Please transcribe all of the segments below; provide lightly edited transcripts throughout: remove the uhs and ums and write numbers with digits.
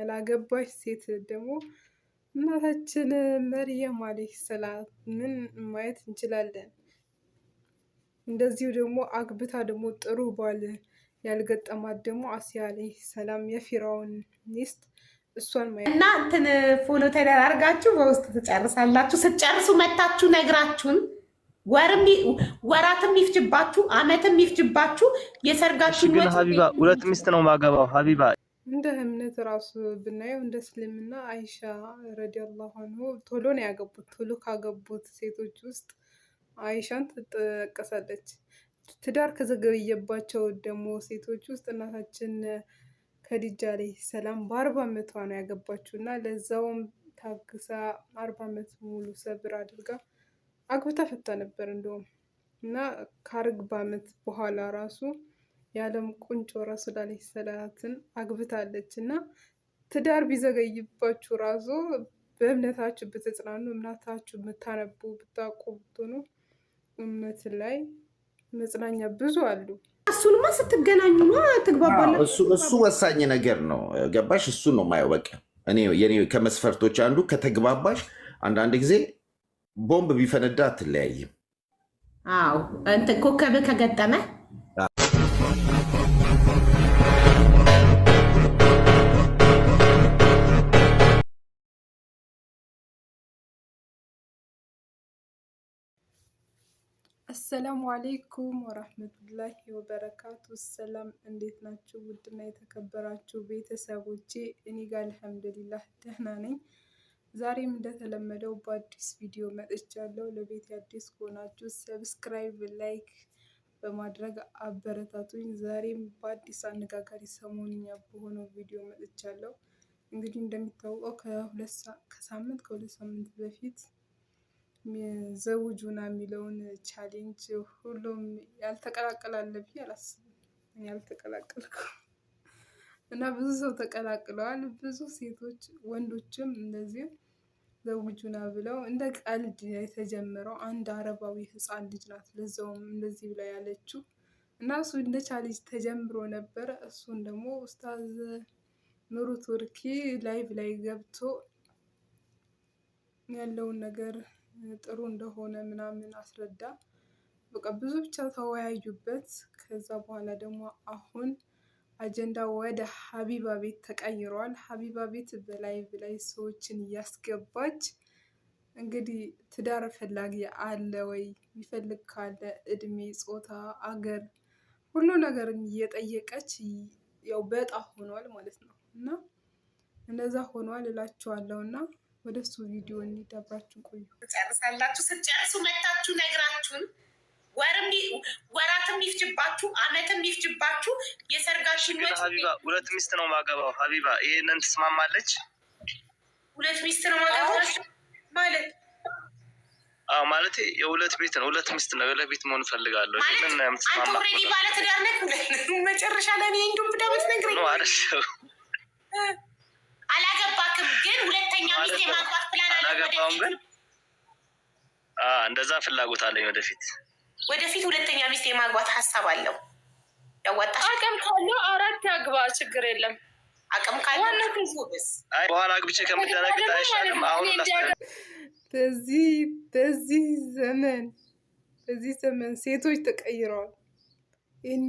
ያላገባች ሴት ደግሞ እናታችን መርየም ዓለይሂ ሰላምን ማየት እንችላለን። እንደዚሁ ደግሞ አግብታ ደግሞ ጥሩ ባል ያልገጠማት ደግሞ አሲያ ዓለይሂ ሰላም የፊራውን ሚስት እሷን ማየት እና እንትን follow ተደራርጋችሁ በውስጥ ትጨርሳላችሁ። ስትጨርሱ መታችሁ ነግራችሁን ወራትም ይፍጅባችሁ አመትም ይፍጅባችሁ የሰርጋችሁን ግን ሀቢባ ሁለት ሚስት ነው ማገባው። ሀቢባ እንደ እምነት ራሱ ብናየው እንደ እስልምና አይሻ ረዲየላሁ አንሁ ቶሎ ነው ያገቡት። ቶሎ ካገቡት ሴቶች ውስጥ አይሻን ትጠቀሳለች። ትዳር ከዘገየባቸው ደግሞ ሴቶች ውስጥ እናታችን ከዲጃ ዓለይሂ ሰላም በ40 ዓመቷ ነው ያገባችው እና ለዛውም ታግሳ 40 ዓመት ሙሉ ሰብር አድርጋ አግብታ ፈታ ነበር እንደውም። እና ከ40 ዓመት በኋላ ራሱ የዓለም ቁንጮ ረሱል ዓለይሂ ሰላትን አግብታለች። እና ትዳር ቢዘገይባችሁ ራሱ በእምነታችሁ ብትጽናኑ፣ እምነታችሁ የምታነቡ ብታውቁ ብትሆኑ እምነት ላይ መጽናኛ ብዙ አሉ። እሱንማ ስትገናኙ ትግባባላችሁ። እሱ ወሳኝ ነገር ነው። ገባሽ? እሱ ነው የማየው። በቃ እኔ የኔ ከመስፈርቶች አንዱ ከተግባባሽ፣ አንዳንድ ጊዜ ቦምብ ቢፈነዳ አትለያይም። አዎ፣ እንትን ኮከብ ከገጠመ። አሰላሙ አሌይኩም ወራህመቱላሂ ወበረካቱ። ሰላም እንዴት ናችሁ? ውድና የተከበራችሁ ቤተሰቦቼ፣ እኔ ጋር አልሐምዱሊላህ ደህና ነኝ። ዛሬም እንደተለመደው በአዲስ ቪዲዮ መጥቻለሁ። ለቤት አዲስ ከሆናችሁ subscribe፣ like በማድረግ አበረታቱኝ። ዛሬም በአዲስ አነጋጋሪ ሰሞንኛ በሆነው ቪዲዮ መጥቻለሁ። እንግዲህ እንደሚታወቀው ከሳምንት ከ2 ሳምንት በፊት ዘውጁና የሚለውን challenge ሁሉም ያልተቀላቀለ አለ ብዬ አላስብም። እኔ አልተቀላቀልኩም እና ብዙ ሰው ተቀላቅለዋል። ብዙ ሴቶች ወንዶችም እንደዚሁ ዘውጁና ብለው እንደ ቀልድ የተጀመረው አንድ አረባዊ ሕፃን ልጅ ናት። ለዛውም እንደዚህ ብላ ያለችው እና እሱ እንደ challenge ተጀምሮ ነበረ። እሱን ደግሞ ኡስታዝ ኑሩ ቱርኪ live ላይ ገብቶ ያለውን ነገር ጥሩ እንደሆነ ምናምን አስረዳ። በቃ ብዙ ብቻ ተወያዩበት። ከዛ በኋላ ደግሞ አሁን አጀንዳ ወደ ሀቢባ ቤት ተቀይሯል። ሀቢባ ቤት በ live ላይ ሰዎችን እያስገባች እንግዲህ ትዳር ፈላጊ አለ ወይ፣ የሚፈልግ ካለ እድሜ፣ ጾታ፣ አገር ሁሉ ነገርን እየጠየቀች ያው በጣ ሆኗል ማለት ነው። እና እንደዛ ሆኗል እላችኋለሁ። እና ወደ እሱ ቪዲዮ እንሂድ፣ አብራችሁን ቆዩ። ትጨርሳላችሁ። ስትጨርሱ መታችሁ ነግራችሁን ወራትም ይፍጅባችሁ አመትም ይፍጅባችሁ የሰርጋችሁን ግን ሀቢባ ሁለት ሚስት ነው ማገባው። ሀቢባ ይሄንን ትስማማለች? ሁለት ሚስት ነው ማገባው ማለት? አዎ፣ ማለት የሁለት ቤት ነው። ሁለት ሚስት ነው። የሁለት ቤት መሆን እፈልጋለሁ። ማለት አንተ already ባለ ትዳር ነህ። መጨረሻ ላይ እኔ እንደውም ብዳ ብትነግረኝ አላገባክም፣ ግን ሁለተኛ ሚስት የማግባት ፕላን አለ? አላገባሁም፣ ግን እንደዛ ፍላጎት አለኝ ወደፊት። ወደፊት ሁለተኛ ሚስት የማግባት ሀሳብ አለው። ያዋጣሽ። አቅም ካለው አራት ያግባ፣ ችግር የለም። አቅም ካለው። በኋላ አግብቼ ከምደነግጥ አይሻልም? አሁን በዚህ ዘመን ሴቶች ተቀይረዋል። ይህን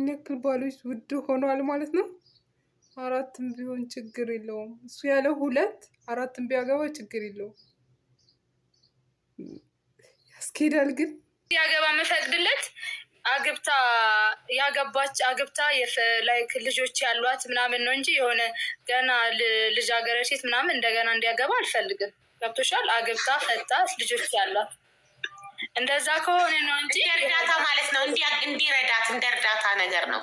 ያክል ባሎች ውድ ሆነዋል ማለት ነው። አራትም ቢሆን ችግር የለውም። እሱ ያለው ሁለት፣ አራትም ቢያገባ ችግር የለውም። ያስኬዳል ግን። ያገባ መፈቅድለት አግብታ ያገባች አግብታ like ልጆች ያሏት ምናምን ነው እንጂ የሆነ ገና ልጃገረድ ሴት ምናምን እንደገና እንዲያገባ አልፈልግም። ገብቶሻል? አግብታ ፈታ ልጆች ያሏት እንደዛ ከሆነ ነው እንጂ። እርዳታ ማለት ነው፣ እንዲረዳት እንደ እርዳታ ነገር ነው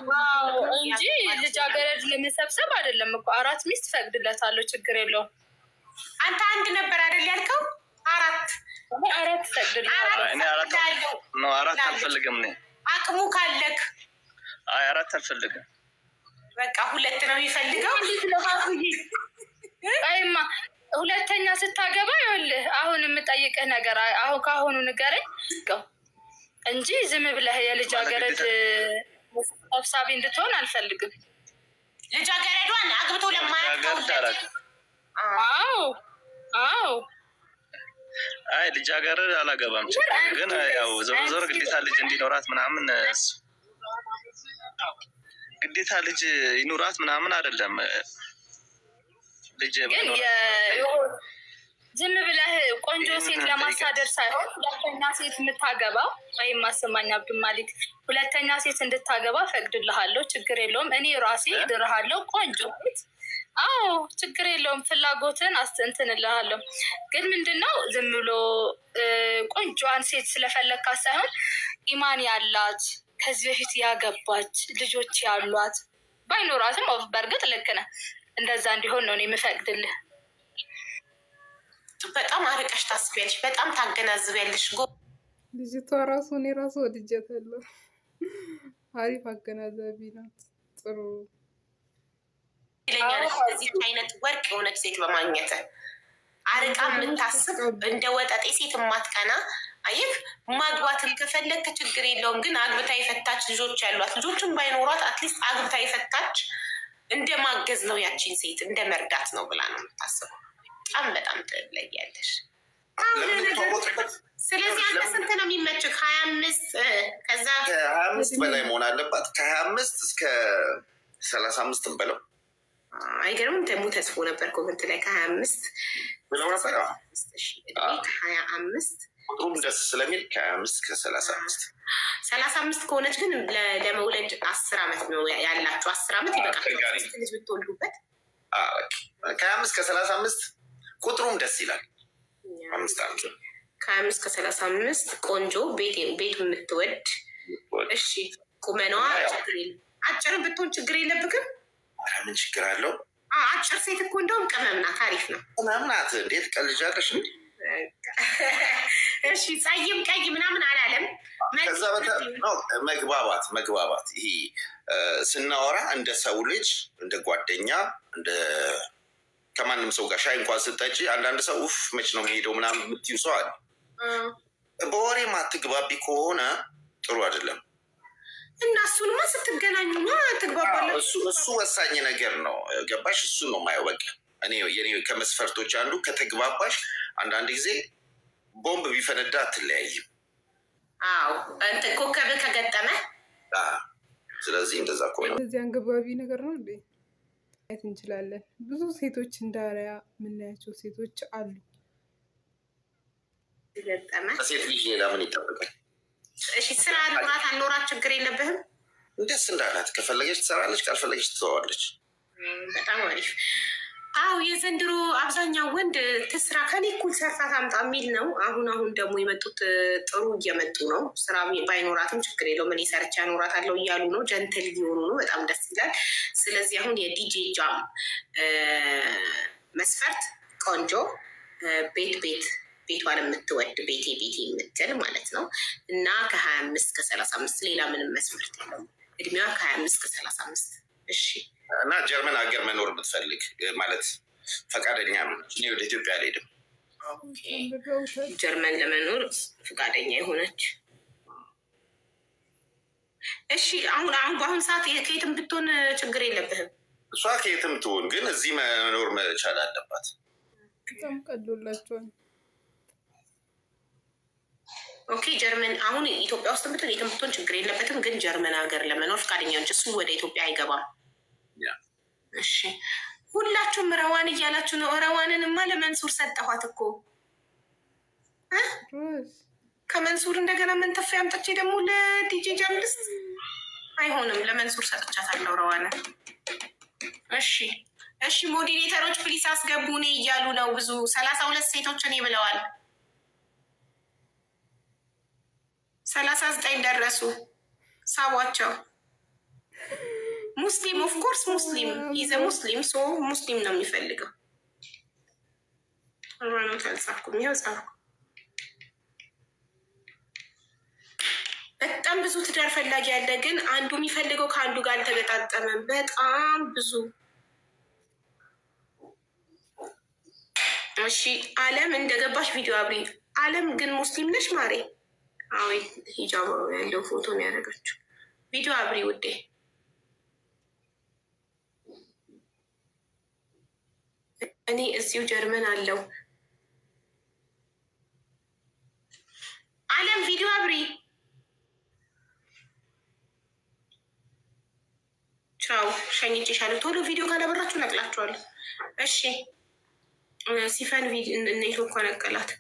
እንጂ ልጃገረድ ለመሰብሰብ አይደለም እኮ። አራት ሚስት ፈቅድለታለሁ፣ ችግር የለውም። አንተ አንድ ነበር አይደል ያልከው? አራት። አራት ፈቅድለታለሁ። አራት አልፈልግም። አቅሙ ካለክ። አይ፣ አራት አልፈልግም። በቃ ሁለት ነው የሚፈልገው። ቆይማ፣ ሁለተኛ ስታገባ ይኸውልህ፣ አሁን የምጠይቅህ ነገር አሁን ከአሁኑ ንገረኝ እንጂ ዝም ብለህ የልጃገረድ ሰብሳቢ እንድትሆን አልፈልግም። ልጃገረዷን አግብቶ ለማያውቅ ልጃገረድ አላገ አዎ አዎ። አይ ልጃገረድ አላገባም። ችግር ግን ያው ዞሮ ዞሮ ግዴታ ልጅ እንዲኖራት ምናምን እሱ ግዴታ ልጅ ይኑራት ምናምን አይደለም። ልጅ ግን ባይኖራት ዝም ብለህ ቆንጆ ሴት ይህንን ለማሳደር ሳይሆን ሁለተኛ ሴት የምታገባው ወይም አሰማኝ አብዱማሊክ፣ ሁለተኛ ሴት እንድታገባ ፈቅድልሃለሁ፣ ችግር የለውም። እኔ ራሴ እድርሃለሁ ቆንጆ ሴት። አዎ ችግር የለውም። ፍላጎትን እንትን እልሃለሁ። ግን ምንድነው ዝም ብሎ ቆንጆዋን ሴት ስለፈለግካት ሳይሆን ኢማን ያላት፣ ከዚህ በፊት ያገባች፣ ልጆች ያሏት፣ ባይኖራትም በእርግጥ ልክ ነህ። እንደዛ እንዲሆን ነው እኔ የምፈቅድልህ። በጣም አርቀሽ ታስቢያለሽ፣ በጣም ታገናዝቢያለሽ። ልጅቷ ራሱ እኔ ራሱ ወድጃታለሁ። አሪፍ አገናዛቢ ናት። ጥሩ እድለኛ ነሽ እዚህ አይነት ወርቅ የሆነች ሴት በማግኘት። አርቃ የምታስብ፣ እንደ ወጠጤ ሴት የማትቀና። አየህ፣ ማግባትን ከፈለግክ ችግር የለውም፣ ግን አግብታ የፈታች፣ ልጆች ያሏት፣ ልጆችን ባይኖሯት at least አግብታ የፈታች እንደ ማገዝ ነው፣ ያቺን ሴት እንደ መርዳት ነው ብላ ነው የምታስበው። በጣም በጣም ትለያለሽ። ለምንተዋወቅበት ስለዚህ አንተ ስንት ነው የሚመችህ? 25 ከዛ ከ25 በላይ መሆን አለባት። ከ25 እስከ 35 በለው። አይገርምም? ደግሞ ተጽፎ ነበር comment ላይ ከ25 ብለው ነበር። አዎ። ከ25። ቁጥሩም ደስ ስለሚል ከ25 እስከ 35። 35 ከሆነች ግን ለመውለድ 10 ዓመት ነው ያላችሁ። 10 ዓመት ይበቃል። ሶስት ልጅ ብትወልዱበት። ከ25 ከ35 ቁጥሩም ደስ ይላል። 5 ዓመት። ከ25 ከ35፣ ቆንጆ፣ ቤት የምትወድ። እሺ፣ ቁመናዋ ችግር የለም። አጭርን ብትሆን ችግር የለብክም? ኧረ ምን ችግር አለው? አጭር ሴት እኮ እንደውም ቅመም ናት። አሪፍ ነው። ቅመም ናት። እንዴት ቀልጃለሽ? እሺ፣ ጸይም ቀይ ምናምን አላለም። ከዛ መግባባት መግባባት ይሄ ስናወራ እንደ ሰው ልጅ፣ እንደ ጓደኛ፣ እንደ ከማንም ሰው ጋር ሻይ እንኳን ስጠጪ አንዳንድ ሰው ውፍ መች ነው የሚሄደው ምናምን የምትዩ ሰው አለ። በወሬ ማትግባቢ ከሆነ ጥሩ አይደለም። እና እሱንማ ስትገናኙማ ትግባባላችሁ። እሱ ወሳኝ ነገር ነው። ገባሽ? እሱ ነው የማየው። በቃ እኔ የኔ ከመስፈርቶች አንዱ ከተግባባሽ አንዳንድ ጊዜ ቦምብ ቢፈነዳ አትለያይም። አዎ፣ እንትን ኮከብ ከገጠመ። ስለዚህ እንደዛ ከሆነ እንደዚህ አንገብጋቢ ነገር ነው እንዴ? ማየት እንችላለን። ብዙ ሴቶች እንዳሪያ የምናያቸው ሴቶች አሉ። ገጠመ። ከሴት ልጅ ሌላ ምን ይጠበቃል? እሺ፣ ስራ ኖራት አልኖራት ችግር የለብህም? ደስ እንዳላት፣ ከፈለገች ትሰራለች፣ ካልፈለገች ትተዋለች። በጣም አሪፍ። አዎ፣ የዘንድሮ አብዛኛው ወንድ ትስራ፣ ከኔ እኩል ሰርታ ታምጣ የሚል ነው። አሁን አሁን ደግሞ የመጡት ጥሩ እየመጡ ነው። ስራ ባይኖራትም ችግር የለውም፣ እኔ ሰርቻ እኖራታለሁ እያሉ ነው። Gentle እየሆኑ ነው። በጣም ደስ ይላል። ስለዚህ አሁን የዲጄ ጃም መስፈርት ቆንጆ፣ ቤት ቤት ቤቷን የምትወድ፣ ቤቴ ቤቴ የምትል ማለት ነው፣ እና ከ25 ከ35፣ ሌላ ምንም መስፈርት የለውም። እድሜዋ ከ25 ከ35። እሺ። እና ጀርመን ሀገር መኖር የምትፈልግ፣ ማለት ፈቃደኛ ነው። እኔ ወደ ኢትዮጵያ አልሄድም። ጀርመን ለመኖር ፈቃደኛ የሆነች። እሺ፣ አሁን አሁን በአሁን ሰዓት ከየትም ብትሆን ችግር የለብህም? እሷ ከየትም ትሁን ግን እዚህ መኖር መቻል አለባት። በጣም ቀሎላቸዋል። Okay፣ ጀርመን አሁን ኢትዮጵያ ውስጥ ብትሆን የትም ብትሆን ችግር የለበትም፣ ግን ጀርመን ሀገር ለመኖር ፈቃደኛ ነች። እሱ ወደ ኢትዮጵያ አይገባም። እሺ፣ ሁላችሁም ረዋን እያላችሁ ነው። ረዋንንማ ለመንሱር ሰጠኋት እኮ። ከመንሱር እንደገና መንተፍ ያምጥቼ ደግሞ ለዲጄ ጃምልስ አይሆንም። ለመንሱር ሰጥቻታለሁ ረዋንን። እሺ እሺ፣ moderator ኦች please አስገቡ እኔ እያሉ ነው። ብዙ 32 ሴቶች እኔ ብለዋል። 39 ደረሱ። ሳቧቸው። ሙስሊም፣ of course ሙስሊም፣ he's a ሙስሊም፣ so ሙስሊም ነው የሚፈልገው። ሃይማኖት አልጻፍኩም፣ ይኸው ጻፍኩ። በጣም ብዙ ትዳር ፈላጊ ያለ፣ ግን አንዱ የሚፈልገው ከአንዱ ጋር አልተገጣጠመም። በጣም ብዙ። እሺ፣ አለም እንደገባሽ ቪዲዮ አብሪ። አለም ግን ሙስሊም ነሽ ማሬ? አዎ፣ ሂጃብ ያለው ፎቶ ነው ያደረገችው። ቪዲዮ አብሪ ውዴ። እኔ እዚሁ ጀርመን አለው። አለም ቪዲዮ አብሪ። ቻው፣ ሸኝቼሻለሁ። ቶሎ ቪዲዮ ካላበራችሁ ነቅላችኋለሁ። እሺ ሲፈን ኔትወርክ ነቀላት።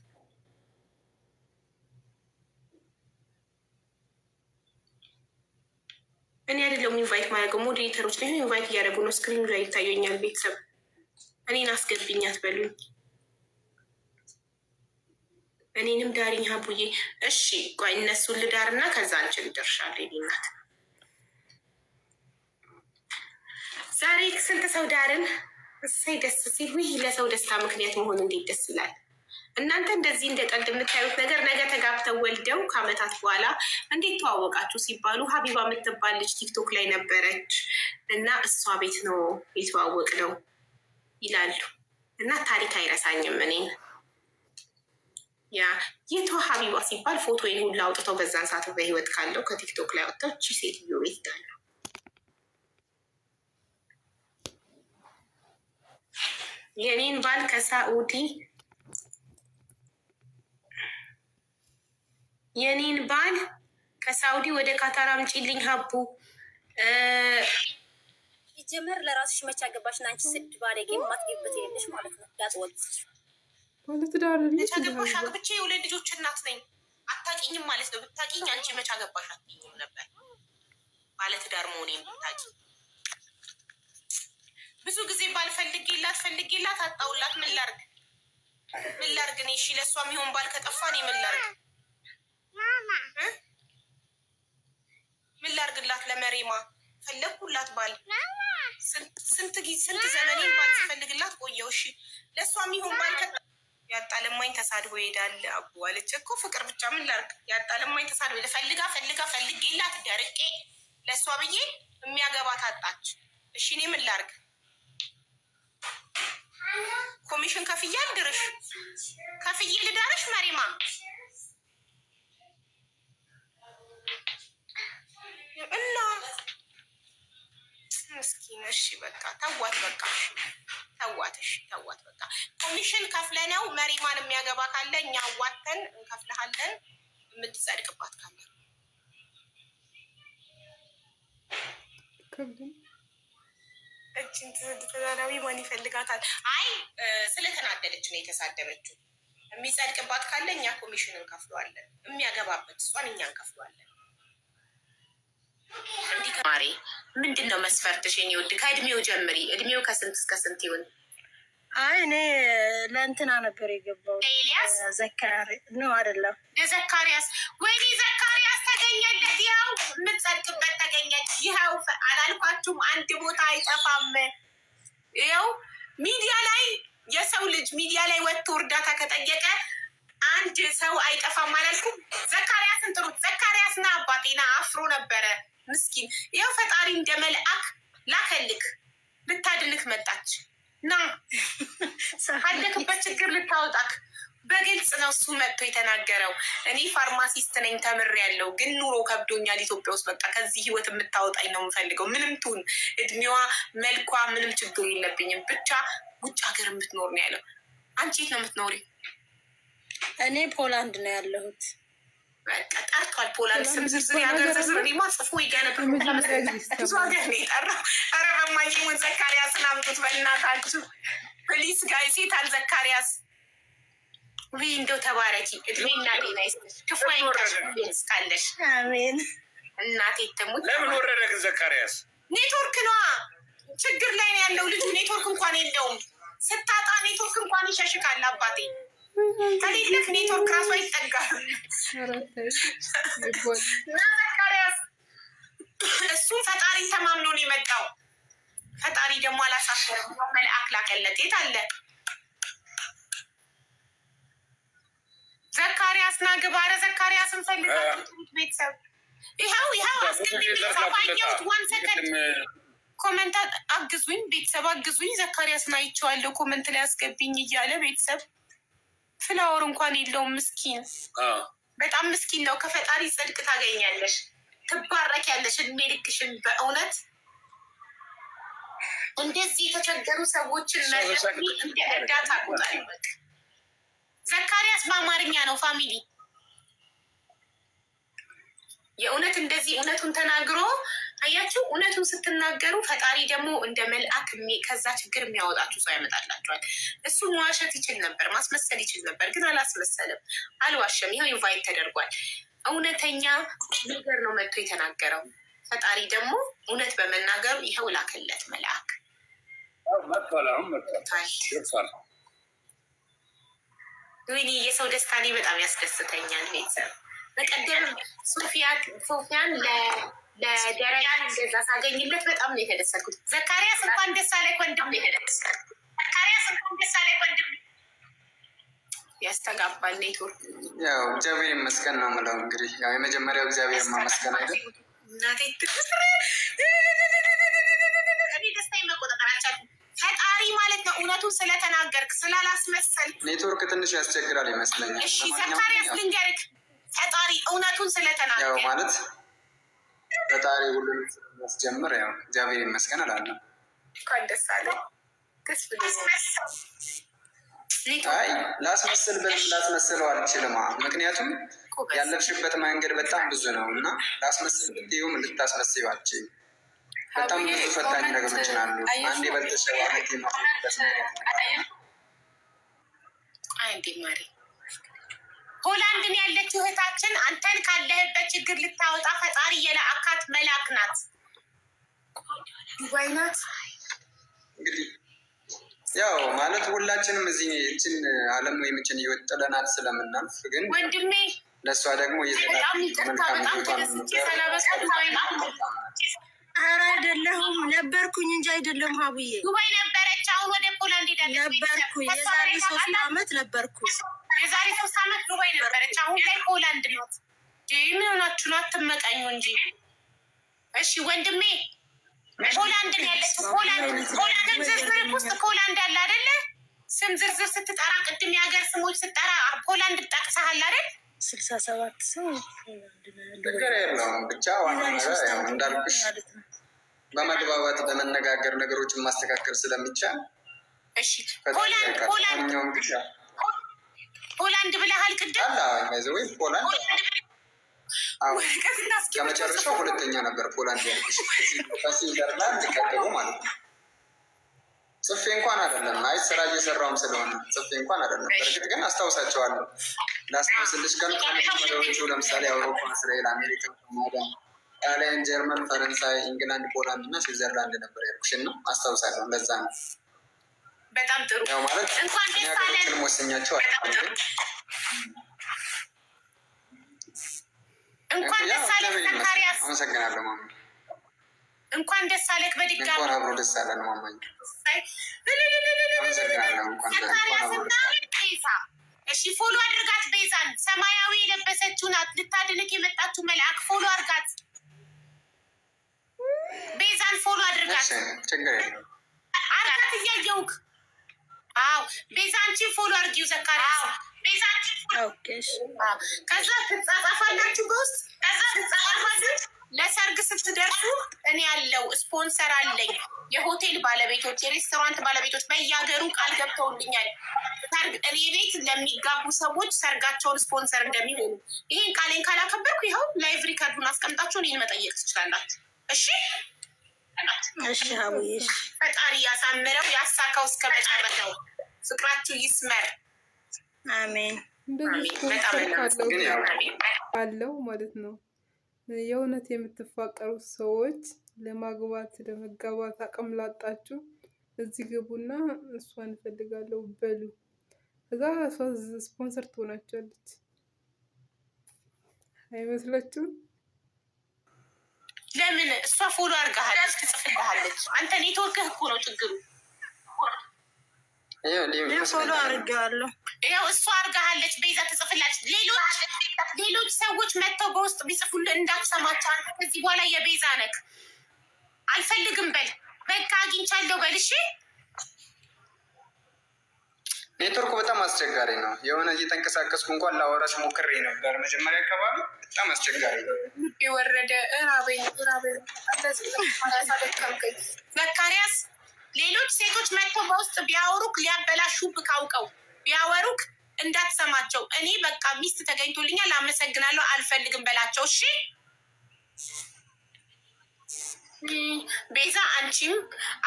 እኔ አይደለሁም invite ማድረገው moderator ኦች ላይ invite እያደረጉ ነው። Screen ኡ ላይ ይታየኛል። ቤተሰብ እኔን አስገብኝ አትበሉኝ። እኔንም ዳሪኝ ሀቡዬ። እሺ ቆይ እነሱን ልዳርና ከዛ አንቺን እደርሻለሁ። የእኔ እናት ዛሬ ስንት ሰው ዳርን? እሰይ ደስ ሲል። ውይ ለሰው ደስታ ምክንያት መሆን እንዴት ደስ ይላል። እናንተ እንደዚህ እንደ ቀልድ የምታዩት ነገር ነገ ተጋብተው ወልደው ከአመታት በኋላ እንዴት ተዋወቃችሁ ሲባሉ ሀቢባ የምትባል ልጅ ቲክቶክ ላይ ነበረች እና እሷ ቤት ነው የተዋወቅ ነው ይላሉ። እና ታሪክ አይረሳኝም እኔን ያ የቷ ሀቢባ ሲባል ፎቶዬን ሁላ አውጥተው በዛን ሰዓት በህይወት ካለው ከቲክቶክ ላይ አውጥተው እቺ ሴትዮ ቤት ይላሉ። የኔን ባል ከሳኡዲ የኔን ባል ከሳኡዲ ወደ ካታር አምጪልኝ ሀቡ። ሲጀመር ለራስሽ መች አገባሽ? እና አንቺ ስድ ባለጌ የማትገቢበት የሌለሽ ማለት ነው። ያጽወጥ ባለትዳር መች አገባሽ? አግብቼ የሁለት ልጆች እናት ነኝ። አታውቂኝም ማለት ነው። ብታውቂኝ አንቺ መች አገባሽ አትይኝም ነበር። ባለትዳር መሆኔን ብታውቂ። ብዙ ጊዜ ባል ፈልጌላት ፈልጌላት አጣውላት። ምን ላርግ? ምን ላርግ እኔ? እሺ ለእሷ የሚሆን ባል ከጠፋ እኔ ምን ላርግ? ምን ላርግላት? ለመሬማ ፈለግኩላት ባል ስንት ጊዜ ስንት ዘመኔን ባል ስፈልግላት ቆየው። እሺ ለእሷ የሚሆን ባል ከጠፋ ያጣ ለማኝ ተሳድቦ ይሄዳል አቡ አለች እኮ ፍቅር ብቻ ምን ላርግ? ያጣ ለማኝ ተሳድቦ ፈልጋ ፈልጋ ፈልጌላት ደርቄ ለእሷ ብዬ የሚያገባት አጣች። እሺ እኔ ምን ላርግ? ኮሚሽን ከፍዬ አልድርሽ፣ ከፍዬ ልዳርሽ መሪማ እና ምስኪን። እሺ በቃ ተዋት፣ በቃ እሺ ተዋት፣ እሺ ተዋት፣ በቃ ኮሚሽን ከፍለነው መሪማን የሚያገባ ካለ እኛ አዋተን እንከፍልሃለን። የምትጸድቅባት ካለ እችን ተዳዳቢ ማን ይፈልጋታል? አይ ስለተናደደች ነው የተሳደበችው። የሚጸድቅባት ካለ እኛ ኮሚሽን እንከፍለዋለን። የሚያገባበት እሷን እኛ እንከፍለዋለን። እንዲህ ማሬ፣ ምንድን ነው መስፈርትሽ? የኔ ውድ ከእድሜው ጀምሪ። እድሜው ከስንት እስከ ስንት ይሁን? አይ እኔ ለእንትና ነበር የገባው ለኤልያስ ዘካሪ ነው አይደለም? ለዘካርያስ። ወይኔ ዘካርያስ ተገኘለት። ይኸው የምትጸድቅበት ተገኘች። ይኸው አላልኳችሁም? አንድ ቦታ አይጠፋም። ይኸው ሚዲያ ላይ የሰው ልጅ ሚዲያ ላይ ወጥቶ እርዳታ ከጠየቀ አንድ ሰው አይጠፋም አላልኩም? ዘካርያስን ጥሩት። ዘካርያስ ና አባቴ ና። አፍሮ ነበረ ምስኪን። ይኸው ፈጣሪ እንደ መልአክ ላከልክ፣ ልታድንክ መጣች። ና ካለክበት ችግር ልታወጣክ። በግልጽ ነው እሱ መጥቶ የተናገረው። እኔ ፋርማሲስት ነኝ ተምሬያለሁ፣ ግን ኑሮ ከብዶኛል ኢትዮጵያ ውስጥ። በቃ ከዚህ ህይወት የምታወጣኝ ነው የምፈልገው። ምንም ትሁን እድሜዋ፣ መልኳ፣ ምንም ችግሩ የለብኝም፣ ብቻ ውጭ ሀገር የምትኖር ነው ያለው። አንቺ የት ነው የምትኖሪ? እኔ ፖላንድ ነው ያለሁት። በቃ ጠርቷል። ፖላንድ ስም ዝርዝር፣ የሀገር ዝርዝር እኔማ ጽፎ ይገነብ ብዙ ሀገር ነው የጠራው። ኧረ በማይሞን ዘካርያስን አምጡት በእናታችሁ please guys። የታል ዘካርያስ? ውይ እንደው ተባረኪ፣ እድሜና ጤና ይስጥሽ፣ ክፉ አይንካሽ እስካለሽ። አሜን። እናቴ ትሙት። ለምን ወረደ ግን ዘካርያስ? ኔትወርክ ነዋ ችግር ላይ ነው ያለው ልጁ። ኔትወርክ እንኳን የለውም። ስታጣ ኔትወርክ እንኳን ይሸሽካል አባቴ። ከሌለህ ኔትወርክ ራሱ አይጠጋም። ዘካርያስ እሱም ፈጣሪ ተማምኖ ነው የመጣው። ፈጣሪ ደግሞ አላሳፈረም፣ መልአክ ላከለት። የት አለ ዘካርያስ? ና ግባ። ኧረ ዘካርያስን ፈልጋችሁ ጥሩት ቤተሰብ። ይኸው ይኸው አስገቢ ቤተሰብ። አየሁት። One second comment አግዙኝ ቤተሰብ አግዙኝ። ዘካርያስን አይቼዋለሁ comment ላይ አስገብኝ እያለ ቤተሰብ። Follower እንኳን የለውም ምስኪን፣ በጣም ምስኪን ነው። ከፈጣሪ ጽድቅ ታገኛለሽ፣ ትባረኪያለሽ እድሜ ልክሽን በእውነት። እንደዚህ የተቸገሩ ሰዎችን መርዳት እንደ እርዳታ ቁጠሪ። በቃ ዘካሪያስ በአማርኛ ነው family። የእውነት እንደዚህ እውነቱን ተናግሮ አያችሁ፣ እውነቱን ስትናገሩ ፈጣሪ ደግሞ እንደ መልአክ ከዛ ችግር የሚያወጣችሁ ሰው ያመጣላችኋል። እሱ መዋሸት ይችል ነበር፣ ማስመሰል ይችል ነበር፣ ግን አላስመሰልም፣ አልዋሸም። ይኸው invite ተደርጓል። እውነተኛ ነገር ነው መጥቶ የተናገረው። ፈጣሪ ደግሞ እውነት በመናገሩ ይኸው ላከለት መልአክ። መጥቷል። አሁን መጥቷል፣ ደርሷል። ወይኔ የሰው ደስታ እኔ በጣም ያስደስተኛል። ቤተሰብ በቀደም ሶፊያን ለደረጃ እንደዛ ሳገኝለት በጣም ነው የተደሰትኩት። ዘካሪያስ እንኳን ደስ አለህ ወንድም። ዘካሪያስ እንኳን ደስ አለህ ወንድም። ያስተጋባል ኔትወርክ። ያው እግዚአብሔር ይመስገን ነው የምለው። እንግዲህ ያው የመጀመሪያው እግዚአብሔር ማመስገን አይደል? እናቴ እኔ ደስታዬን መቆጣጠር አልቻልኩም። ፈጣሪ ማለት ነው እውነቱን ስለተናገርክ ስላላስመሰልክ። ኔትወርክ ትንሽ ያስቸግራል ይመስለኛል። እሺ ለማንኛውም ዘካሪያስ ያው ልንገርክ፣ ፈጣሪ እውነቱን ያው ስለተናገር ማለት ፈጣሪ ሁሉንም ስለሚያስጀምር ያው እግዚአብሔር ይመስገን እላለሁ። እንኳን ደስ አለህ። ደስ ብሎኛል። አይ ላስመስል ብልም ላስመስለው አልችልማ። ምክንያቱም ጎበዝ። ያለፍሽበት መንገድ በጣም ብዙ ነው እና ላስመስል ብትይውም ልታስመስይው አትችይም። በጣም ሀቡዬ ብዙ ፈታኝ comment ነገሮች አሉ። አንዴ አየሽው? በልተሽ ሁለት የማትሆኝበት ምክንያት ነበርና አንዴ ማሪ ሆላንድን ያለችው እህታችን አንተን ካለህበት ችግር ልታወጣ ፈጣሪ የላካት መልአክ ናት። ዱባይ ናት። እንግዲህ ያው ማለት ሁላችንም እዚህ እችን ዓለም ወይም እችን ህይወት ጥለናት ስለምናልፍ ግን ወንድሜ ለእሷ ደግሞ የዘላለም በጣም ይቅርታ፣ መልካም በጣም ህይወቷን ተደስቼ መፍጠር ሳላበቃ ዱባይ ናት። መልካም ናት። ኧረ አይደለሁም፣ ነበርኩኝ እንጂ አይደለሁም። ሀቡዬ ዱባይ ነበረች። አሁን ወደ ፖላንድ ሄዳለች። ቤተሰብ ነበርኩኝ፣ ከእሷ የዛሬ በላይ 3 ታውቃላችሁ? ዓመት ነበርኩ። የዛሬ 3 ዓመት ዱባይ ነበረች። አሁን ላይ ፖላንድ ናት። ምን ሆናችሁ ነው? አትመቀኙ እንጂ። እሺ ወንድሜ ፖላንድ ነው ያለችው። ፖላንድ ስም ዝርዝር ውስጥ ፖላንድ አለ አይደለ? ስም ዝርዝር ስትጠራ ቅድም የሀገር ስሞች ስትጠራ ፖላንድ ጠቅሰሃል አይደል? 67 ሰው ፖላንድ ነው ያለው። ችግር የለውም። ብቻ ዋናው የዛሬ ነገር 3 ያው ዓመት እንዳልኩሽ ማለት ነው። በመግባባት በመነጋገር ነገሮችን ማስተካከል ስለሚቻል እሺ ፈጣሪ ፖላንድ ያውቃል። ፖላንድ ማንኛውም ግን ያው ፖላንድ ብለሃል ቅድም። አለ by the way ፖላንድ አዎ ወረቀትና እስክሪብቶ ከመጨረሻው ሁለተኛ ነበር ፖላንድ ያልኩሽ፣ ከስዊዘርላንድ ቀጥሎ ማለት ነው። ጽፌ እንኳን አይደለም፣ አይ ስራ እየሰራውም ስለሆነ ጽፌ እንኳን አይደለም። በእርግጥ ግን አስታውሳቸዋለሁ። ላስታውስልሽ ቀን ከመጀመሪያዎቹ ለምሳሌ አውሮፓ፣ እስራኤል፣ አሜሪካ፣ ካናዳ፣ ጣሊያን፣ ጀርመን፣ ፈረንሳይ፣ ኢንግላንድ፣ ፖላንድ እና ስዊዘርላንድ ነበር ያልኩሽ እና አስታውሳለሁ። እንደዛ ነው በጣም ጥሩ። ያው ማለት እንኳን እኔ ደስ አለን። ሀገሮችንም ወስኛቸው አይደለም ግን እንኳን ያው ደስ አለህ እግዚአብሔር ይመስገን። ዘካሪያስ። አመሰግናለሁ ማማ። እንኳን ደስ አለህ በድጋሚ። እንኳን አብሮ ደስ አለን ማማዬ። አመሰግናለሁ። እንኳን አብሮ ዘካሪያስና ደስ አለን። ቤዛ። እሺ follow አድርጋት ቤዛን። ሰማያዊ የለበሰችው ናት ልታድንክ የመጣችው መልአክ። Follow አድርጋት ቤዛን፣ follow አድርጋት። እሺ ችግር የለውም። አርጋት እያየውክ። አዎ ቤዛ አንቺን follow አድርጊው ዘካሪያስ። ቤዛ አንቺን follow Okay እሺ። አዎ። ከዛ ትጻጻፋላችሁ በውስጥ፣ ከዛ ትጻጻፋላችሁ። ለሰርግ ስትደርሱ እኔ ያለው ስፖንሰር አለኝ። የሆቴል ባለቤቶች፣ የሬስቶራንት ባለቤቶች በየሀገሩ ቃል ገብተውልኛል። ሰርግ እኔ ቤት ለሚጋቡ ሰዎች ሰርጋቸውን ስፖንሰር እንደሚሆኑ። ይሄን ቃሌን ካላከበርኩ ይኸው live record ኡን አስቀምጣችሁ እኔን መጠየቅ ትችላላችሁ። እሺ እሺ ሀቡዬ እሺ። ፈጣሪ ያሳምረው ያሳካው እስከ መጨረሻው። ፍቅራችሁ ይስመር። አሜን። እንደዚህ አሜን። በጣም ስፖንሰር ካለው ግን ያው አለው ማለት ነው። የእውነት የምትፋቀሩ ሰዎች ለማግባት ለመጋባት አቅም ላጣችሁ እዚህ ግቡና እሷን እፈልጋለሁ በሉ። ከዛ እሷ ስፖንሰር ትሆናቸዋለች። አይመስላችሁም? ለምን እሷ follow አድርጋሃለች፣ ትጽፍልሃለች። አንተ ኔትወርክህ እኮ ነው ችግሩ። ይኸው እንዲህ እኔ follow ይመስለኛል። አድርጌዋለሁ። ያው እሷ አድርጋሃለች፣ ቤዛ ትጽፍላለች። ሌሎች ሰዎች መጥተው በውስጥ ቢጽፉልህ እንዳትሰማቸው። አንተ ከዚህ በኋላ የቤዛ ነክ አልፈልግም በል፣ በቃ አግኝቻለሁ በል። እሺ ኔትወርኩ በጣም አስቸጋሪ ነው። የሆነ እየተንቀሳቀስኩ እንኳን ላወራሽ ሞክሬ ነበር መጀመሪያ አካባቢ በጣም አስቸጋሪ ነው። የወረደ እራበኝ እራበኝ። ዘካሪያስ ሌሎች ሴቶች መጥተው በውስጥ ቢያወሩክ ሊያበላሹብክ አውቀው ቢያወሩክ እንዳትሰማቸው። እኔ በቃ ሚስት ተገኝቶልኛል፣ አመሰግናለሁ፣ አልፈልግም በላቸው። እሺ ቤዛ፣ አንቺም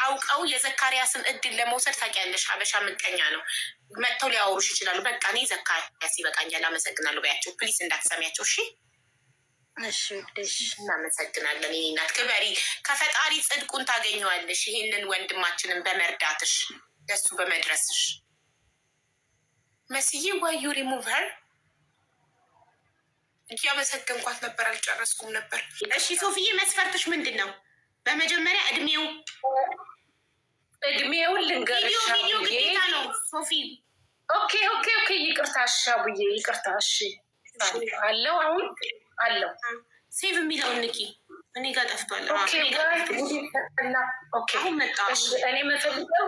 አውቀው የዘካሪያስን እድል ለመውሰድ ታውቂያለሽ፣ ሀበሻ ምቀኛ ነው። መጥተው ሊያወሩሽ ይችላሉ። በቃ እኔ ዘካሪያስ ይበቃኛል፣ አመሰግናለሁ በያቸው። Please እንዳትሰሚያቸው። እሺ እናመሰግናለን። የእኔ እናት ክበሪ፣ ከፈጣሪ ጽድቁን ታገኘዋለሽ። ይህንን ወንድማችንን በመርዳትሽ፣ ለሱ በመድረስሽ። መስዬ፣ ዋይ ዩ ሪሙቭ ሄር? እያመሰገንኳት ነበር፣ አልጨረስኩም ነበር። እሺ ሶፊዬ፣ መስፈርትሽ ምንድን ነው? በመጀመሪያ እድሜው። እድሜውን ልንገርሽ። ቪዲዮ ግዴታ ነው ሶፊ። Okay፣ ይቅርታ። እሺ አቡዬ፣ ይቅርታ። እሺ አለው፣ አሁን አለው። Save የሚለውን ንኪ። እኔ ጋር ጠፍቷል። Okay። አሁን መጣ። እኔ የምፈልገው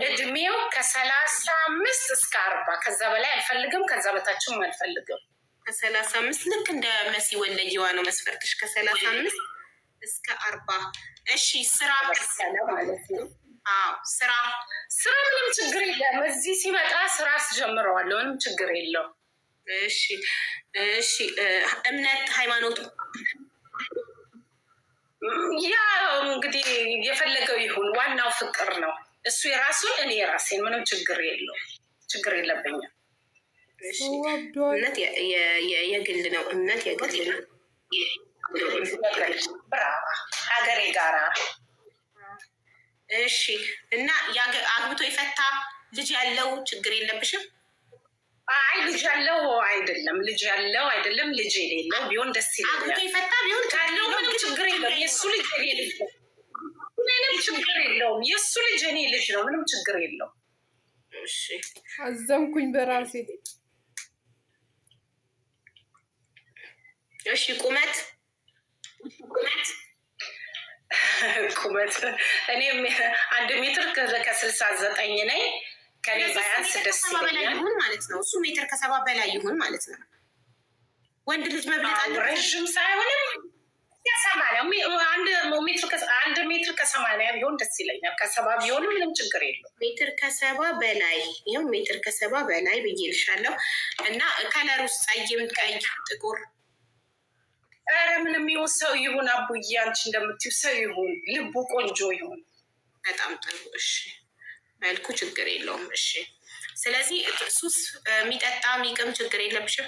እድሜው ከ35 እስከ 40፣ ከዛ በላይ አልፈልግም፣ ከዛ በታችም አልፈልግም። ከ35፣ ልክ እንደ መሲ ወለየዋ ነው መስፈርትሽ። ከ35 እስከ 40። እሺ፣ ስራ? ማለት ነው። አዎ፣ ስራ? ስራ ምንም ችግር የለም። እዚህ ሲመጣ ስራ አስጀምረዋለሁ። ምንም ችግር የለውም። እሺ፣ እምነት፣ ሃይማኖቱ? ያ እንግዲህ የፈለገው ይሁን፣ ዋናው ፍቅር ነው። እሱ የራሱን እኔ የራሴን፣ ምንም ችግር የለውም። ችግር የለብኝም። እምነት የግል ነው። እምነት የግል ነው። ብራባ ሀገሬ ጋራ። እሺ፣ እና አግብቶ የፈታ፣ ልጅ ያለው ችግር የለብሽም? አይ፣ ልጅ ያለው አይደለም፣ ልጅ ያለው አይደለም፣ ልጅ የሌለው ቢሆን ደስ ይለኛል። አግብቶ የፈታ ቢሆን ካለው ምንም ችግር የለውም። የእሱ ልጅ የኔ ልጅ ነው። ምንም ችግር የለውም። የእሱ ልጅ የኔ ልጅ ነው። ምንም ችግር የለውም። እሺ። አዘንኩኝ በራሴ። እሺ፣ ቁመት፣ ቁመት? ቁመት እኔ 1 ሜትር ከ69 ነኝ። ከኔ ባያንስ ደስ በላይ ይለኛል። ይሁን ማለት ነው። እሱ ሜትር ከ70 በላይ ይሁን ማለት ነው። ወንድ ልጅ መብለጥ አለበት። ረዥም ሳይሆንም ከ80፣ 1 ሜትር ከ80 ቢሆን ደስ ይለኛል። ከ70 ቢሆንም ምንም ችግር የለውም። ሜትር ከ70 በላይ፣ ይኸው ሜትር ከ70 በላይ ብዬልሻለሁ። እና color ውስጥ ጠይም፣ ቀይ፣ ጥቁር? ኧረ ምንም ይሁን ሰው ይሁን አቡዬ፣ አንቺ እንደምትይው ሰው ይሁን፣ ልቡ ቆንጆ ይሁን። በጣም ጥሩ። እሺ፣ መልኩ ችግር የለውም። እሺ፣ ስለዚህ ሱስ የሚጠጣ፣ የሚቅም ችግር የለብሽም?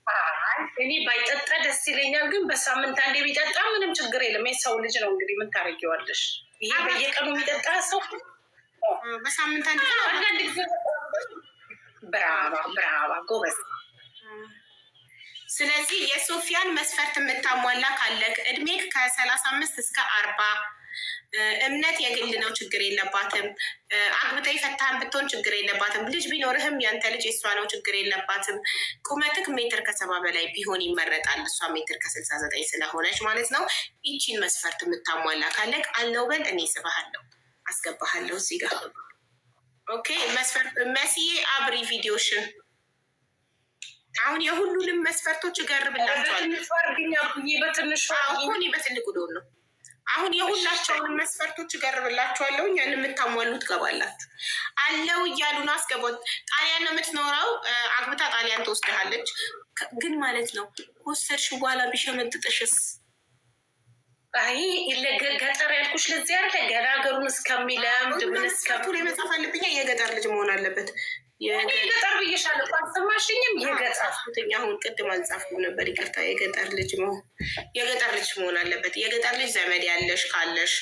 አይ፣ እኔ ባይጠጣ ደስ ይለኛል፣ ግን በሳምንት አንዴ ቢጠጣ ምንም ችግር የለም። የሰው ልጅ ነው እንግዲህ፣ ምን ታደርጊዋለሽ? ይሄ በየቀኑ የሚጠጣ ሰው በሳምንት አንድ ቀን። አንዳንድ ጊዜ። ብራባ ብራባ፣ ጎበዝ። ስለዚህ የሶፊያን መስፈርት የምታሟላ ካለክ፣ እድሜክ ከ35 እስከ 40፣ እምነት የግል ነው፣ ችግር የለባትም። አግብተህ የፈታህን ብትሆን ችግር የለባትም። ልጅ ቢኖርህም ያንተ ልጅ የእሷ ነው፣ ችግር የለባትም። ቁመትክ ሜትር ከ70 በላይ ቢሆን ይመረጣል። እሷ ሜትር ከ69 ስለሆነች ማለት ነው። ይቺን መስፈርት የምታሟላ ካለክ አለው በል፣ እኔ ስብሃለሁ፣ አስገባሃለሁ እዚህ ጋር። Okay፣ መስፈርት መስዬ፣ አብሪ ቪዲዮሽን። አሁን የሁሉንም መስፈርቶች እገርብላቸዋለሁ። በትንሹ አድርግኝ አቡዬ፣ በትንሹ። አሁን በትልቁ ዶን ነው። አሁን የሁላቸውንም መስፈርቶች እገርብላችኋለሁ። ያን የምታሟሉ ትገባላችሁ። አለው እያሉ ነው። አስገባት። ጣሊያን ነው የምትኖረው። አግብታ ጣሊያን ትወስድሃለች። ግን ማለት ነው፣ ከወሰድሽ በኋላ ቢሸመጥጥሽስ? አይ፣ ገጠር ያልኩሽ ለዚህ አይደለ? ገና ሀገሩን እስከሚለምድ ምን መስፈርቱ ላይ መጻፍ አለብኛ። የገጠር ልጅ መሆን አለበት። እኔ የገጠር ብዬሻለሁ እኮ፣ አልሰማሽኝም? የገጠር። አሁን ቅድም አልጻፍኩም ነበር፣ ይቅርታ። የገጠር ልጅ መሆን አለበት። የገጠር ልጅ ዘመድ ያለሽ ካለሽ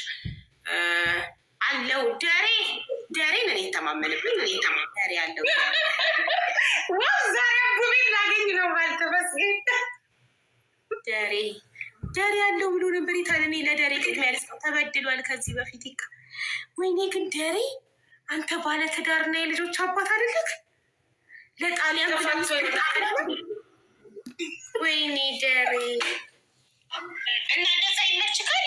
አለው። ደሬ ደሬን እኔ ተማመንብኝ። እኔ ደሬ አለው። Wow፣ ዛሬ አቡቤን ላገኝ ነው ማለት፣ ተመስገን። ደሬ ደሬ ያለው ብሎ ነበር። የታለ? እኔ ለደሬ ቅድሚያ ልስጠው። ተበድሏል ከዚህ በፊት። ወይኔ ግን ደሬ፣ አንተ ባለ ትዳርና የልጆች አባት አይደለክ? ለጣሊያን? ወይኔ ደሬ። እና እንደዛ ይመችካል።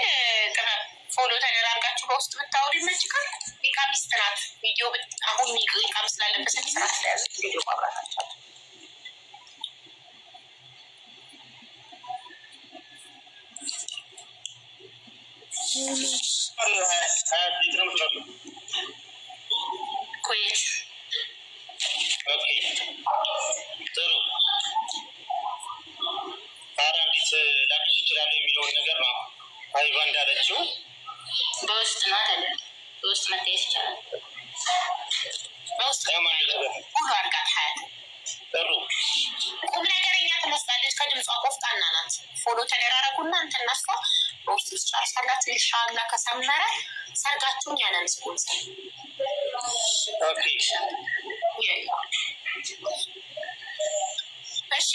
ጥበብ፣ follow ተደራርጋችሁ በውስጥ ብታወሩ ይመችካል። ኒቃ ሚስት ናት። ቪዲዮ አሁን ኒቃም ስላለበሰች ስራ ስለያዘች ቪዲዮ ማብራት አልቻለም። ኩዌት። Okay፣ ጥሩ። ታዲያ እንዴት ላግሽ ይችላሉ የሚለውን ነገር ነው ሀቢባ እንዳለችው። በውስጥ ነው አይደል? በውስጥ መታየት ይቻላል። በውስጥ ሁሉ አድርጋት ሀያት። ጥሩ። ቁም ነገረኛ ትመስላለች። ከድምጿ ቆፍጣና ናት። Follow ተደራረጉና እንትና እሷ በውስጥ ትጨርሳላችሁ። ኢንሻአላህ ከሰመረ ሰርጋችሁን ያነን ስፖንሰር። Okay። እሺ፣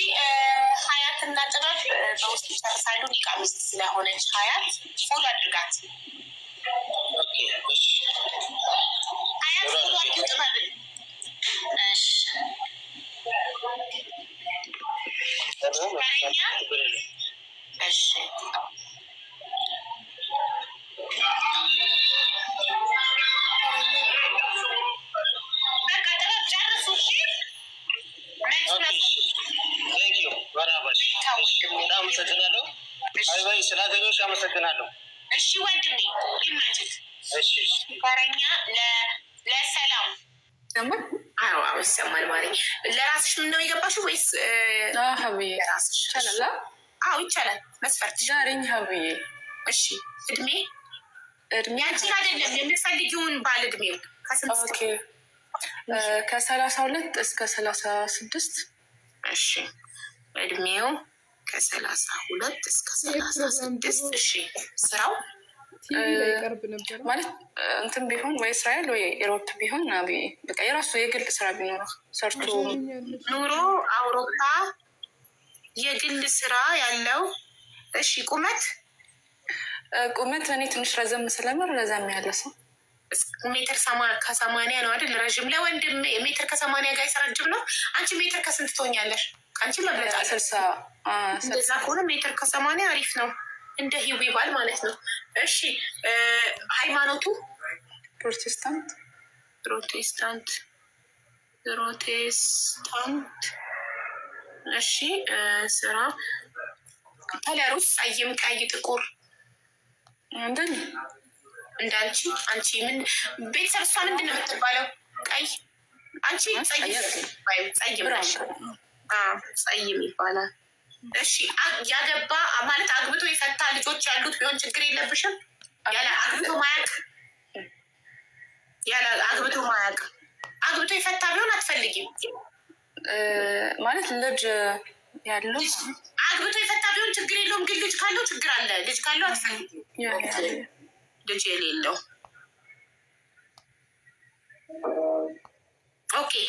ሀያት እና ጥበብ በውስጥ ይጨርሳሉ። ኒቃ ሚስት ስለሆነች ሀያት follow አድርጋት። ሀያት follow አድርጊው ጥበብን። እሺ ተረኛ። እሺ፣ በቃ ጥበብ ጨርሱ። እሺ Thank you መርሃባ። በጣም አመሰግናለሁ። ሀቢባዬ፣ ስላገኘሁሽ አመሰግናለሁ። እሺ ወንድሜ፣ ይመችህ። እሺ። ተረኛ ለሰላም። አዎ አዎ፣ ይሰማል። ማሪ፣ ለራስሽ ምን ነው የገባሽው ወይስ ሀብዬ? ለራስሽ? ይቻላል? አዎ ይቻላል። መስፈርት ዳሪኝ ሀብዬ። እሺ፣ እድሜ? እድሜ ያንቺን አይደለም፣ የምትፈልጊውን ባል እድሜው ከስንት እስከ? Okay፣ ከ32 እስከ 36። እሺ፣ እድሜው ከ32 እስከ 36። እሺ፣ ስራው? ቲቪ ላይ ቀርብ ነበረ። ማለት እንትን ቢሆን ወይ እስራኤል ወይ Europe ቢሆን አብዬ፣ በቃ የራሱ የግል ስራ ቢኖረው ሰርቶ። ኑሮ አውሮፓ፣ የግል ስራ ያለው። እሺ፣ ቁመት? ቁመት እኔ ትንሽ ረዘም ስለምር ረዘም ያለ ሰው። ሜትር ከ80 ነው አይደል? ረዥም ለወንድ ሜትር ከ80 guys ረጅም ነው። አንቺ ሜትር ከስንት ትሆኛለሽ? ከአንቺ መብለጥ አለ። 60። እንደዛ ከሆነ ሜትር ከ80 አሪፍ ነው። እንደ ሂዊ ባል ማለት ነው። እሺ፣ ሃይማኖቱ? ፕሮቴስታንት። ፕሮቴስታንት፣ ፕሮቴስታንት። እሺ፣ ስራ color ኡስ ፀይም፣ ቀይ፣ ጥቁር? እንደኔ። እንዳንቺ። አንቺ ምን ቤተሰብ እሷ ምንድን ነው የምትባለው? ቀይ፣ አንቺ ፀይም፣ ፀይም ነሽ። ፀይም ይባላል። እሺ፣ ያገባ ማለት አግብቶ የፈታ ልጆች ያሉት ቢሆን ችግር የለብሽም? ያለ አግብቶ ማያቅ፣ ያለ አግብቶ ማያቅ፣ አግብቶ የፈታ ቢሆን አትፈልጊም? ማለት ልጅ ያለው። አግብቶ የፈታ ቢሆን ችግር የለውም፣ ግን ልጅ ካለው ችግር አለ። ልጅ ካለው አትፈልጊም። ልጅ የሌለው። Okay።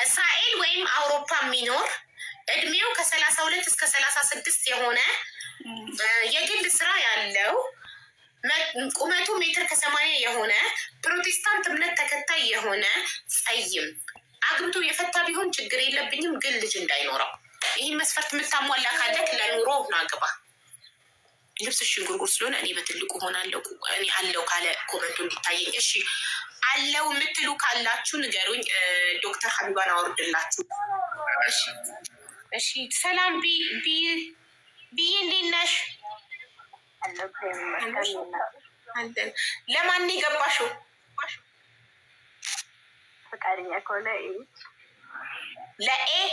እስራኤል ወይም አውሮፓ የሚኖር፣ እድሜው ከ32 እስከ 36 የሆነ፣ የግል ስራ ያለው፣ ቁመቱ ሜትር ከ80 የሆነ፣ ፕሮቴስታንት እምነት ተከታይ የሆነ፣ ጸይም፣ አግብቶ የፈታ ቢሆን ችግር የለብኝም፣ ግን ልጅ እንዳይኖረው። ይህን መስፈርት የምታሟላ ካለክ ለኑሮ ናግባ። ልብስሽ ሽንጉርጉር ስለሆነ እኔ በትልቁ ሆናለሁ። እኔ አለው ካለ comment ኡ እንዲታየኝ። እሺ፣ አለው የምትሉ ካላችሁ ንገሩኝ። ዶክተር ሀቢባን አወርድላችሁ። እሺ፣ ሰላም ብዬ፣ እንዴት ነሽ? አለን። ለማን የገባሽው? ፈቃደኛ ከሆነ ለ A።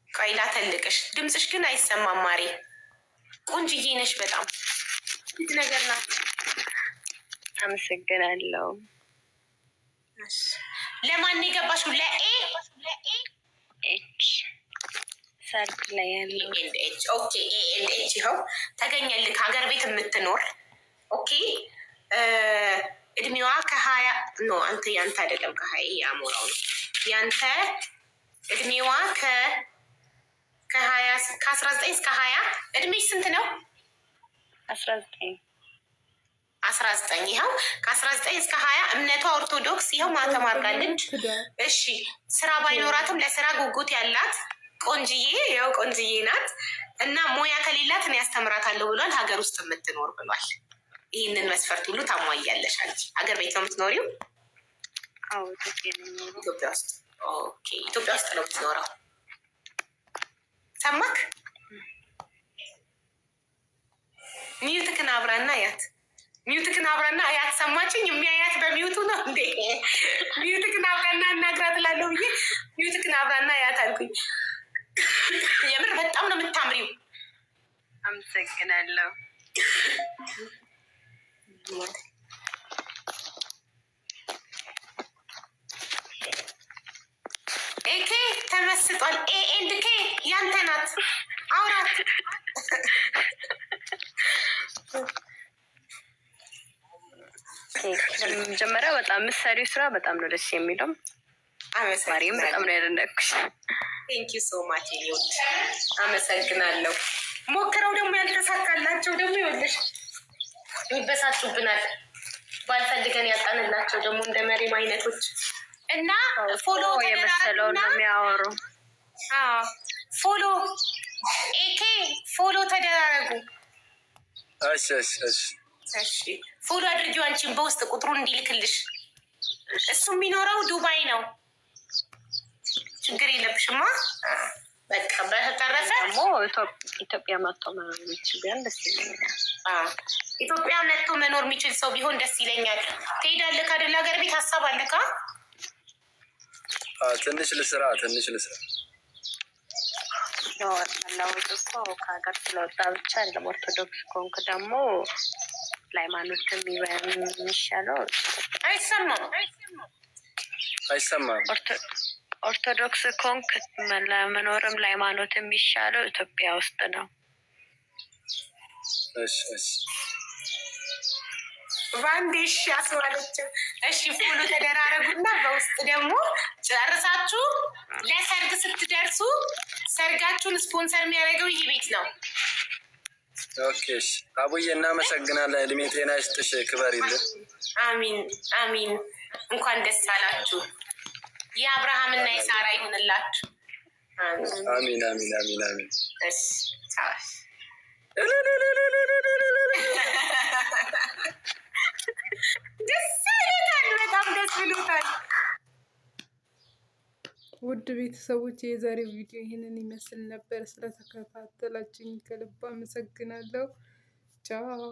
ቆይ ላተልቅሽ። ድምፅሽ ግን አይሰማም ማሬ። ቆንጅዬ ነሽ በጣም፣ ፊት ነገር ናት። አመሰግናለሁ። ለማን የገባሽው? ለ A H ሰርግ ላይ ያለው። H። Okay፣ A and H ይኸው ተገኘልክ። ሀገር ቤት የምትኖር፣ okay፣ እድሜዋ ከ20፣ no፣ አንተ ያንተ አይደለም፣ ከ20 የአሞራው ነው። ያንተ እድሜዋ ከ20፣ ከ19 እስከ 20። እድሜሽ ስንት ነው? 19። 19። ይኸው ከ19 እስከ 20፣ እምነቷ ኦርቶዶክስ፣ ይኸው ማተም አድርጋለች። እሺ፣ ስራ ባይኖራትም ለስራ ጉጉት ያላት ቆንጅዬ፣ ይኸው ቆንጅዬ ናት እና ሙያ ከሌላት እኔ ያስተምራታለሁ ብሏል። ሀገር ውስጥ የምትኖር ብሏል። ይህንን መስፈርት ሁሉ ታሟያለሽ አንቺ። ሀገር ቤት ነው የምትኖሪው? አዎ፣ ኢትዮጵያ ነው የምኖረው። ኢትዮጵያ ውስጥ። Okay፣ ኢትዮጵያ ውስጥ ነው የምትኖረው። ሰማክ? Mute ክን አብራና ያት። Mute ክን አብራና አያት ሰማችኝ። የሚያያት በ mute ኡ ነው እንዴ? Mute ክን አብራና እናግራት እላለሁ ብዬ mute ክን አብራና አያት አልኩኝ። የምር በጣም ነው የምታምሪው። አመሰግናለሁ። ኤኬ ተመስጧል። A and K ያንተ ናት። አውራት። መጀመሪያ በጣም የምትሰሪው ስራ በጣም ነው ደስ የሚለው። ማሪም በጣም ነው ያደነቅኩሽ። Thank you so much፣ አመሰግናለሁ። ሞክረው ደግሞ ያልተሳካላቸው ደግሞ ይኸውልሽ ይበሳጩብናል። ባልፈልገን ያጣንላቸው ደግሞ እንደ መሪም አይነቶች እና follow የመሰለውን ነው የሚያወሩ። Follow ኤኬ follow ተደራረጉ። እሺ እሺ እሺ እሺ follow አድርጊው አንቺን በውስጥ ቁጥሩን እንዲልክልሽ። እሱ የሚኖረው ዱባይ ነው። ችግር የለብሽማ። በቃ በተረፈ ደግሞ ኢትዮጵያ መጥቶ መኖር የሚችል ቢሆን ደስ ይለኛል። ኢትዮጵያ መጥቶ መኖር የሚችል ሰው ቢሆን ደስ ይለኛል። ትሄዳለህ አይደል? ሀገር ቤት ሀሳብ አለካ? ትንሽ ልስራ፣ ትንሽ ልስራ። መለወጥ እኮ ከሀገር ስለወጣ ብቻ አይደለም። ኦርቶዶክስ ከሆንክ ደግሞ ለሃይማኖት የሚሻለው አይሰማም፣ አይሰማም። ኦርቶዶክስ ከሆንክ ለመኖርም ለሃይማኖት የሚሻለው ኢትዮጵያ ውስጥ ነው። እሺ እሺ በአንዴ እሺ አስባለችው። እሺ follow ተደራረጉና በውስጥ ደግሞ ጨርሳችሁ ለሰርግ ስትደርሱ ሰርጋችሁን ስፖንሰር የሚያደርገው ይህ ቤት ነው። Okay እሺ። አቡዬ እናመሰግናለን። እድሜ ጤና ይስጥሽ፣ ክበሪልን። አሚን አሚን። እንኳን ደስ አላችሁ። የአብርሃምና የሳራ ይሁንላችሁ። አሚን አሚን አሚን አሚን። እሺ ቻው። ደስ ብሎታል። በጣም ደስ ብሎታል። ውድ ቤተሰቦች የዛሬው ቪዲዮ ይህንን ይመስል ነበር። ስለተከታተላችሁኝ ከልብ አመሰግናለሁ። ቻው።